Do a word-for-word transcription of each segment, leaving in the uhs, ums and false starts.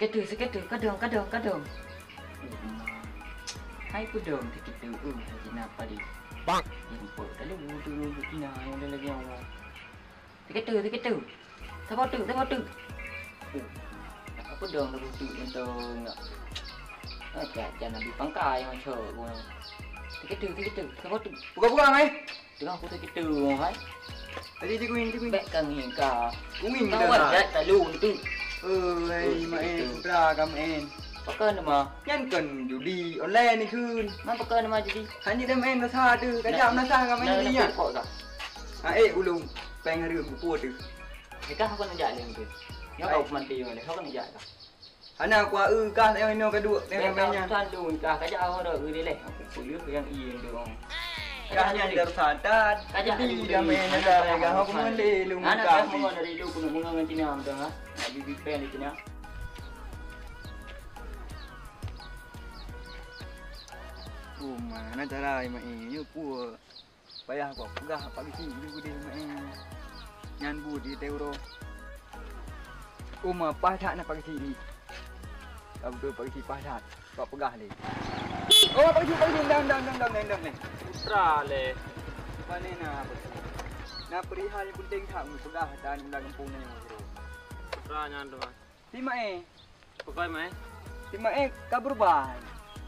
Seketu, seketu, kadong, kadong, kadong. Hai peudong seketu, uh, hai Cina padi. Bang. Yang pok, kalau butuh dulu Cina yang ada lagi yang. Seketu, seketu. Saboh tu, saboh tu. Uh, apa dong saboh tu untông nak. Ah, jangan, jangan Nabi pangkai yang cok gua. Seketu, seketu. Saboh tu. Buka-buka, mai. Tengah aku seketu, hai. Tadi di kuing, di kuing. Bek kang ni ka. Kuing dah. Kau dah tak lu tu. Eh, hai, main putra kau main. Pakai nama? Nyan kan judi online ni kan. Mana pakai nama judi? Hanya dah main rasa tu. Kajak rasa kau main judi nya. Kok dah? Ha, eh, ulung péng hareuem kupeue teuh. Nikah kon neujak lé tu. Nyoe kau manti nyoe lé, kon neujak kah? Hana kuah eu kah nyang inoe ka duek nyang ramai nyan. Kan tu nikah ka jak awak dah eu lé. Aku peue nyang ié tu. Kah nyan dah satat. Ka jak di damai nyan dah kah aku mandé lu nikah. Anak dah mengon dari lu kena mengon ngan Cina tu ha. Nak bibit péng di Cina. Oh, mana cara mai nyoe peue? Payah kok peugah Pak Geuchik ju keudeh meu'en. Nyan buet di teuroe. Uma paih that na Pak Geuchik ni. Ka beutôi Pak Geuchik paih that. Kok peugah lé. Oh, Pak Geuchik, Pak Geuchik, dam, dam, dam, dam, dam, dam, lé. Putra lé. Pane na Pak Geuchik. Na perihal nyang penting that peugah dan ulah gampông nyan nyang keudroe. Putra nyan tu, Mas. Simak, eh. Peugah mai. Simak, eh, ka berubah.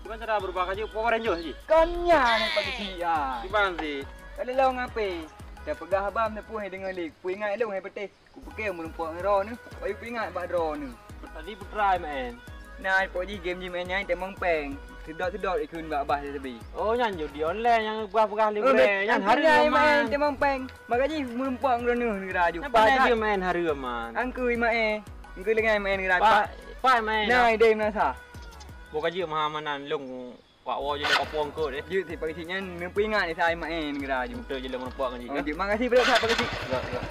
Kiban cara berubah ka jeuet Power Ranger ji? Kon nyan nyang pakai siat. Kiban sih? Ka lé lawang ape? Tapeugah haba meuteupue deungon lé. Peuingat lôn hai peuteh. Kupike meureumpok ngon droeneuh. Bayu peuingat bak droeneuh. Tadi putra main. Nah, pok ji game ji main nyan tamong péng. Sedot-sedot ikheun bak bah sabe. Oh, nyan judi online nyang peugah-peugah lé. Oh, nyan hareuem main tamong péng. Maka jih meureumpok ngon droeneuh neugara ju. Napa na jeuet main hareuem, man? Angkeu imak, eh. Angkeu lengai main neugara. Pak, pak main. Nah, ideh meunasa. Boh ka jeuet meuhamanan long wak woe jih lé kapong kot, eh. Jeuet si Pak Geuchik nyan neupeuingat sa imak, eh, neugara ju. Beutôi jih lé meureumpok ngon jih. Oh, jeuet. Makasih beureukat Pak Geuchik. Enggak, enggak.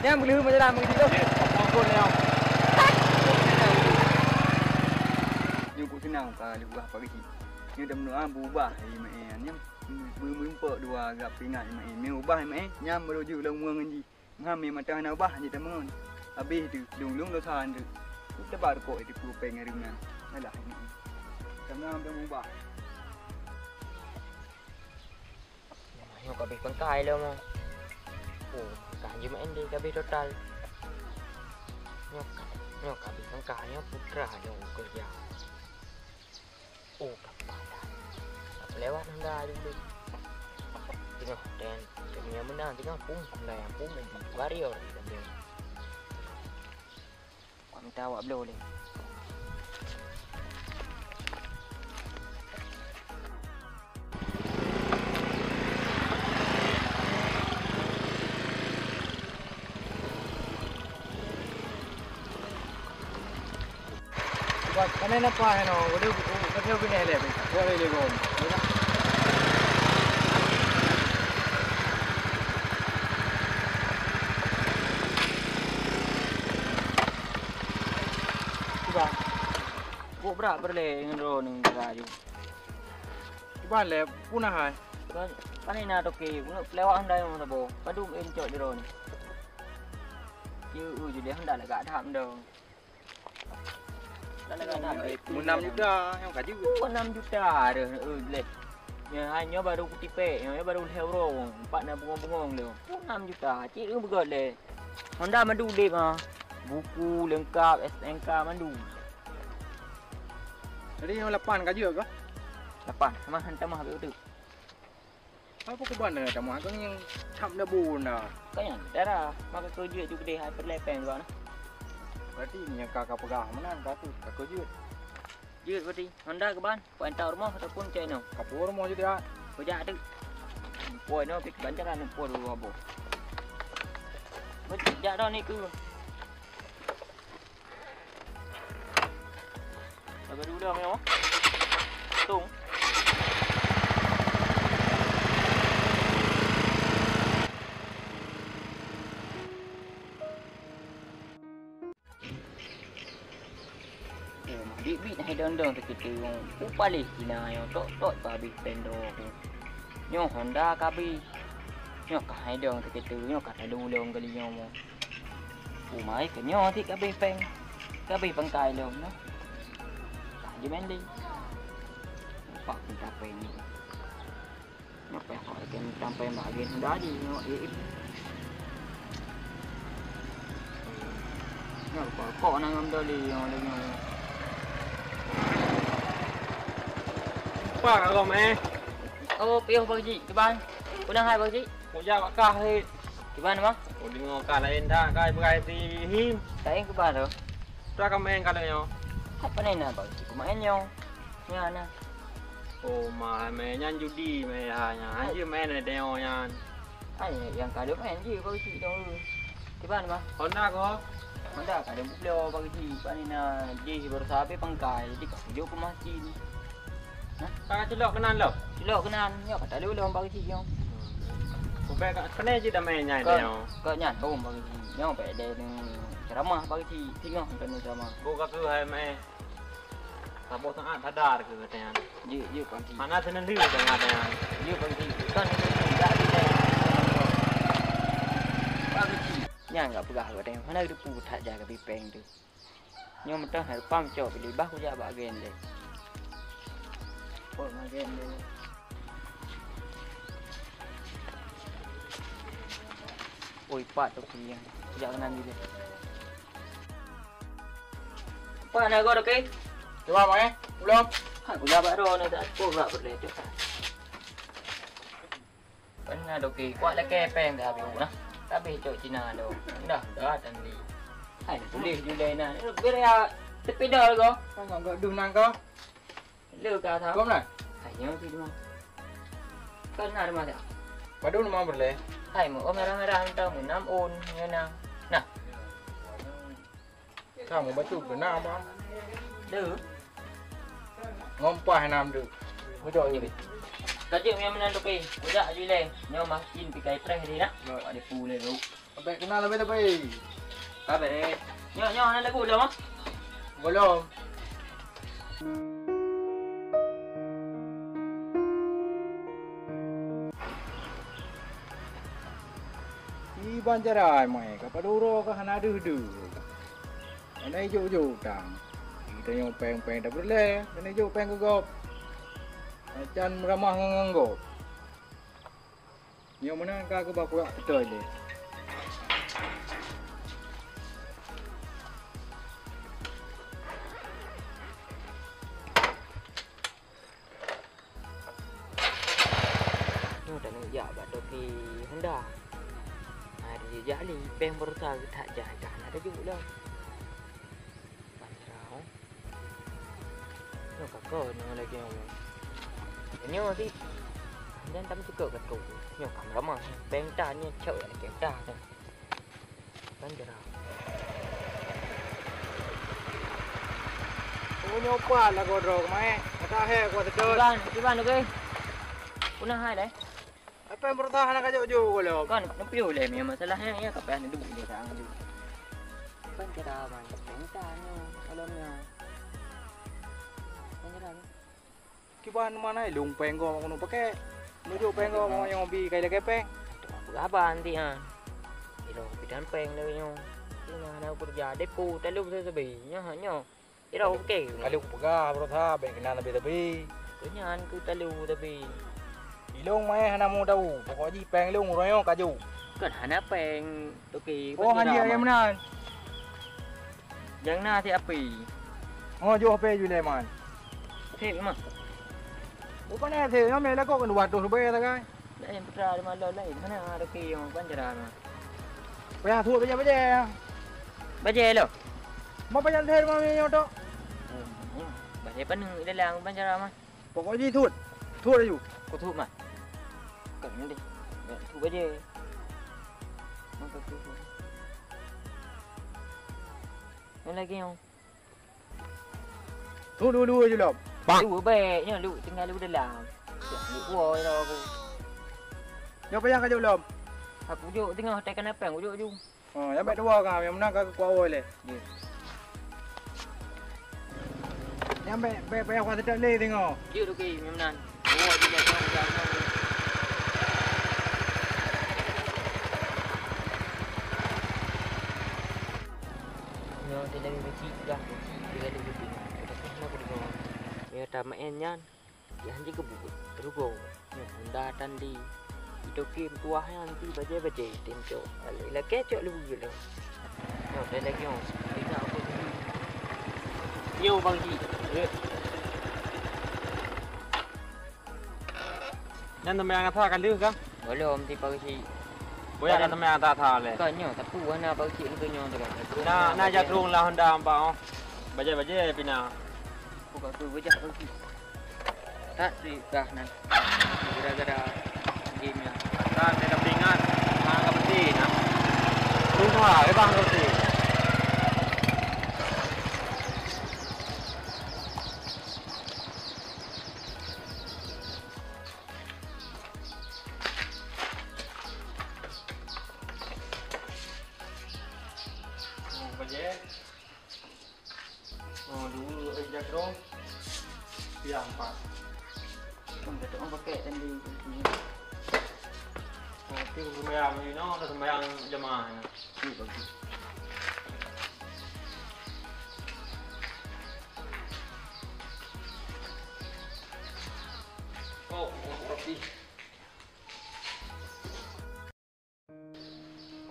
Nyan boleh rumah jalan Pak Geuchik tu. Jeuet, kapong kot lé. Nyoe pun seunang ka lé buah Pak Geuchik. Nyoe dah meunoe berubah imak, eh, nyan. Meureumpok dua gap peuingat imak, eh. Mé ubah imak, eh. Nyan baru jeuet lom ngon jih. Meuham mé mantong hana ubah jih teumon. Habéh teuh, lôn-lôn dosa nteuk. Teuba rukok di pue péng hari nyan. Alah, ini. Sama ambil ubah. Nyoe ka habéh pangkai lom. Oh, pangkai jeuet main deh ka habéh total. Nyoe ka, nyoe ka habéh pangkai nyoe putra nyoe keureuja. Oh, ka padan. Ka lewat honda jih deh. Tengok dan kami yang menang tengok pun honda yang pun warrior di dalam. Kau minta awak blow leh. Buat kena nampak kan, oh, boleh, oh, kena boleh leh, boleh leh, boleh. Cuba. Kok berat berleh dengan drone ni, berat je. Cuba leh, punah hai. Kan, kan ini nak toke, nak pelewat handai orang sabo. Padu encok di drone ni. Ye, uh, jadi hendak lagak dah mendong. Mun enam juta nyang ka jeuet. Oh, enam juta dah, eh, leh. Nyoe, hai, nyoe baru kutipek, nyoe baru lhèe uroe, empat na bungong-bungong lé. Oh, enam juta, cit, eh, beugöt lé. Honda mandum udép, ha. Buku lengkap, S T N K mandum. Jadi nyoe lapan ka jeuet kah? Lapan, sama hantamah habéh tu. Apa kuban dah tamu aku ni yang cap dah bun dah. Kau yang darah, maka kau jeuet juga deh, hai perlepeng juga nah. Berarti ni yang kakak pegang mana kau tu, kau jeuet. Jeuet berarti. Honda ke ban? Kau entah rumah ataupun cek no. Kapur rumah juga. Kau jak tu. Poi no pik bancaran poi dulu abo. Kau jak dah ni ke. Lagu dulu dah, Mel. Tung. Oh, bit-bit hai dong-dong sekitu. Upalih Cina yang tok-tok tu habis pendo tu. Nyoh Honda ka habis. Nyoh ka hai dong sekitu. Nyoh ka talu long kali nyoh mo. Umai ke nyoe cit ka habéh péng. Ka bri pangkai lom, noh. Ka jimén lé. Pak minta péng ni. Nyoe péng hok lagèe minta péng bak agen sudah di, nyoe, eh, eh. Nyoe rukok-rukok na ngam doli, nyoe lagèe nyoe. Pak, ka lom, eh? Oh, piôh, Bang Ji. Kiban? Peue na hai, Bang Ji? Kujak bak kah, eh. Kiban, Bang? Oh, deungö kah laén that, kah beurai si Him. Laén kiban tu? Tua ka maén ka lheueh nyoe? Apa ni na, Bang Ji? Ku maén nyoe. Nyan na. Oh, ma, mé nyan judi, mé ha nyan. Hai. Hanjeuet mé nyoe nyan. Hai, nyang ka lheueh mé jih Bang Ji dong. Kiban, Bang? Honda ko? Honda ka lheueh bloe Bang Ji. Bani na jih baru sabe pangkai, jadi ka kujok ke masjid. Nah, ka celok keunan lo? Celok keunan, nyoe ka talu lom Bang Ji nyoe. Kubek ka keunan jih damai nyan nyoe. Ka nyan hom Bang Ji. Nyoe bèk deh ceramah Bang Ji. Singoh keunan ceramah. Bu ka keuh hai mé. Saboh saát sadar keu gata nyan. Jeuet, jeuet, Bang Ji. Hana seuneulheueh deungon gata nyan. Jeuet, Bang Ji. Bukan seuneulheueh, jak di laén. Bang Ji. Nyan ka peugah gata nyan. Hana teupeue that jak keu bri péng tu. Nyoe meutoh na reupam cok bili bah kujak bak agen lé. Pot agen lé. Oi, pat tu pilihan. Kujak keunan bili. Apa nak kau, Doki? Cuba, Bang, eh? Belum? Ha, gula bak ro ni tak cukup bak berdeh tu. Pernah, Doki. Kuat lagi peng dah habis nah. Habis cok Cina tu. Dah, dah tadi. Hai, tulis julai nah. Beri ya sepeda kau. Kau enggak duh nang kau. Lu ka tau. Kau mana? Hai, nyoe si rumah. Kau na rumah dah? Padum rumah berleh. Hai, mu, oh, merah-merah entah, mu, nam un, nyoe na. Nah. Kamu bacut keu na, Bang? Deuh. Ngompah nam deuh. Bujok je. Ka jeuet nyang meunan tu pi. Bujak ju ilèe. Nyoe makin pikai preh di na. Wak dipu lé tu. Abéh kenal abéh tapi. Ka abéh. Nyoe, nyoe na lagu dah mah. Belum. Iban jarai mai ka paduro ka hana deuh-deuh. Hana ijok-jok utang. Geutanyoe péng-péng tapeureulèe, hana ijok péng keu gob. Macan meuramah ngon, ngon gob. Nyoe meunan ka keubah kurak beutôi lé. Nyoe taneuk jak bak toke Honda. Hai, tajak lé, péng baroesa geutak jai ka hana tajok lom. Ban jrao. Nyoe ka kon nyoe lagèe nyoe. Nyoe sit. Nyan tam cukôp ka kon. Nyoe ka meuramah. Péng tan nyoe cok lagèe tan. Ban jrao. Oh, nyoe pat lagoe droe keumae. Kata he kuat seudôt. Iban, Iban, oke. Peue na hai deh? Apa yang berusaha nak kajak jauh kalau? Kan, nepiôh lé, memang masalah nyan, ya, kapai hana duek lé, ka hana duek. Ban cara ban, penta nyoe, malam nyoe. Ban cara ni. Kiban mana lung péng gob keuneuk pakai? Nuju péng gob mau nyang bi kai lagèe péng. Tu apa haba nanti, ha? Ilo bidan péng lagèe nyoe. Ina na kerja depo, talu sabe-sabe. Nyoe, nyoe. Ira oke. Kali kupeugah, bro, sa, bèk keunan leubeh-leubeh. Keu nyan keu talu tapi. Ilong mai hana mu tau, pokok jih péng ilong uroe nyoe kaju. Kan hana péng, toke. Oh, hana dia meunan. Jang na si api. Oh, joh api ju leman. Sip mah. Bukan ya sip, nyoe mé lakoe kan dua ratus ribèe sagai. Laén putra di malam laén. Mana ada ke yang banjaran mah? Payah suet bajèe-bajèe. Bajèe lo. Mau payah lhèe mah nyoe tok. Oh, bajèe paneuk dalam banjaran mah. Pokok jih suet. Suet laju. Kau suet mah. Kan ni. Suet bajèe. Maka tu. Yang lagi yang Tu dua-dua je lom. Dua bèk nyoe lu tinggai lu dalam. Lu dua je aku. Nyoe payah ka jok lom. Aku jok tengah tai kanapang aku jok ju. Oh, nyang bèk dua ka, nyang meunan ka kuat awai lé. Ya. Nyang bèk, bèk payah kuat sedap lé tengok. Jok tu ke, nyang meunan. Dua je dah tengok dah. Nyoe teuh lagèe keuchik dah, keuchik tinggai di kuping. Tapi hana kudeungö. Nyoe tameu'en nyan, nyang jih keubuet. Rugoe. Nyoe honda tan di. Itoke meutuwah nyan ti bajèe-bajèe tem cok. Alèh lakèe cok leubeue lom. Nyoe teuh lagèe nyoe. Tinggai aku sendiri. Nyoe bang jih. Nyan teumanyang that ka lheueh kah? Gohlom ti Pak Geuchik. Boya ka teumanyang that-that lé. Ka nyoe, tapi hana Pak Geuchik leuka nyoe tu kan. Na, na jak trueng lah honda nampak oh. Bajèe-bajèe pih na. Buka tu bajak Pak Geuchik. That sih kah nan. Gara-gara game nyan. Asal saya tapi ingat, hana ka berhenti nah. Rumah, eh bang berhenti. Oh, dua, eh, jakrong. Ya, empat. Kan betul, oh, pakai tadi. Oh, tu sembahyang ni, no, ada sembahyang jemaah ni. Ni bagus. Oh, rapi.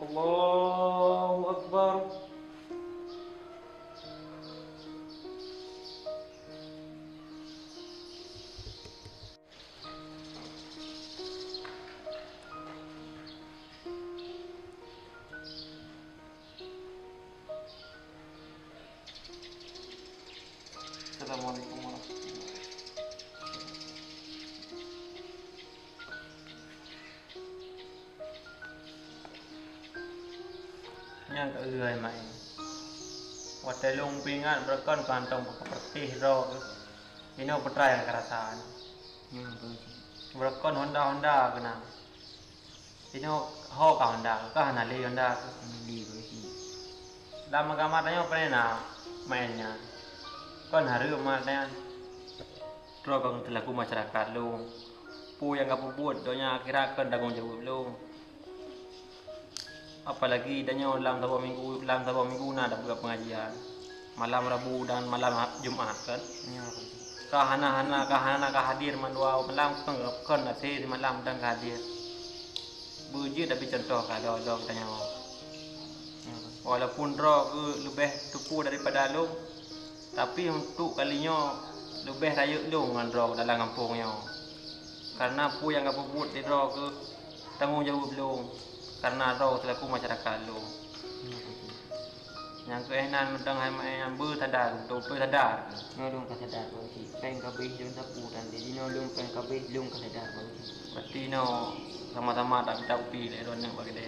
Allahu Akbar. Assalamualaikum warahmatullahi wabarakatuh. Nyang keu hai mai. Watèe lôn peuingat beureukan kantong peukeureutéh droe. Inoe peutrai nyang keurasan. Beureukan honda-honda keunong. Inoe ho ka honda, ka hana lé honda. Lam agama tanyoe pane na maén nyan. Kon hareuem maén nyan. Droe kon teulaku masyarakat lôn. Peue nyang ka peubuet donya akhirat kon tanggong jaweueb lôn. Apalagi tanyoe lam saboh minggu, lam saboh minggu na dua pengajian. Malam Rabu dan malam Jumat kan. Ka hana-hana, ka hana ka hadir mandua malam, kon, kon até simalam dan ka hadir. Beujeuet tapi contoh ka droe-droe geutanyoe. Walaupun droe geuh leubeh tupu daripada lôn, tapi untuk kali nyoe leubeh rayeuk lôn ngon droe dalam gampông nyoe. Karena peue nyang ka peubuet lé droe geuh tanggong jaweueb lôn, karena droe seulaku masyarakat lôn. Nyang keu eh nan meudang hai maén nyang beusadar, beutôi-beutôi sadar. Nyoe lôn ka sadar, Bang Cik. Péng ka abéh lôn sapu dan di jinoe lôn péng ka abéh lôn ka sadar, Bang Cik. Berarti nyoe sama-sama tak mita kupi lé droeneuh bak keudè.